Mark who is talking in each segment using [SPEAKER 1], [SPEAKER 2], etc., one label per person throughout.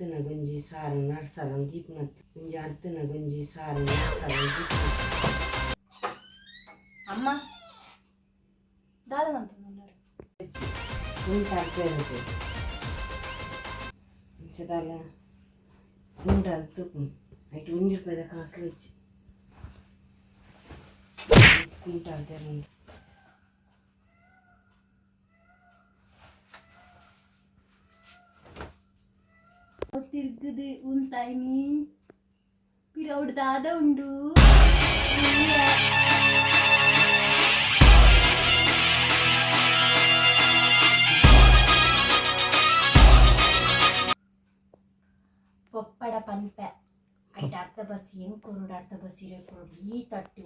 [SPEAKER 1] ಅರ್ತನ ಗುಂಜಿ ಸಾರ ನಡ್ಸರ ದೀಪನತ್ ಒಂಜಿ ಅರ್ತನ ಗುಂಜಿ ಸಾರ ನಡ್ಸರ ದೀಪನತ್.
[SPEAKER 2] ಅಮ್ಮ ದಾದ ಮಂತೊಂದುಲ್ಲೆರ್.
[SPEAKER 1] ಕುಂಟು ಅರ್ಪೆರುತ್ತೆ ಇಂಚ ದಾಲ ಕುಂಟು ಅರ್ತುಕು ಐಟ್ ಒಂಜಿ ರೂಪಾಯಿದ ಕಾಸ್ಲ ಇಜ್ಜಿ ಕುಂಟು ಅರ್ದೆರುಂಡು.
[SPEAKER 2] ತಿರ್ಗದು ಉಂತಾಯ್ನಿ ಪಿರವುಡು ದಾದ ಉಂಡು. ಪೊಪ್ಪಡ ಪನ್ಪೆ ಐಟ್ ಅರ್ಧ ಬಸ್ ಹೆಂಗ್ ಕೊರಡು ಅರ್ಧ ಬಸ್ ಇರೆ ಕೊರಡು ಈ ತಟ್ಟಿ.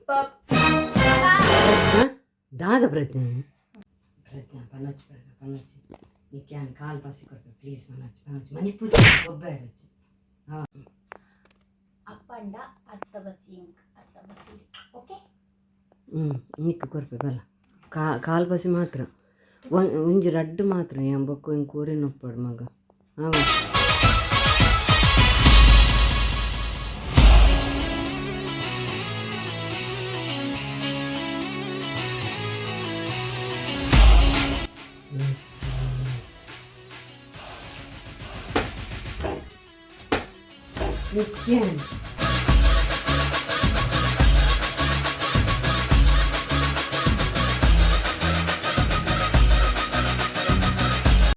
[SPEAKER 1] ಪ್ರಜ್ಞಾ ದಾದ ಪ್ರಜ್ಞಾ ಪ್ರಜ್ಞಾ ಪನಚ್ ಪ್ರಜ್ಞಾ ಪನಚ್ ನಿಕ್ಯಾನ್ ಕಾಲ್ ಪಾಸಿ ಕೊರ್ಪೆ ಪ್ಲೀಸ್ ಪನಚ್ ಪನಚ್ ಮನಿ ಪೂಜೆ ಒಬ್ಬ ಹಾಂ.
[SPEAKER 2] ಅಪ್ಪಂಡ ಅರ್ಧ ಬಸ್ ಇಂಕ್ ಅರ್ಧ ಬಸ್ ಇರೆ ಓಕೆ.
[SPEAKER 1] ಹ್ಞೂ ನಿಕ್ಕ್ ಕೊರ್ಪೆ ಬಲ ಕಾಲ್ ಬಸಿ ಮಾತ್ರ ಒಂಜಿ ರಡ್ಡ್ ಮಾತ್ರ ಯಾನ್ ಬೊಕ್ಕ ಒಂಜಿ ಕೋರಿನ ಒಪ್ಪಡು ಮಗ ಹಾಂ. ನಿಕ್ಯಾನ್.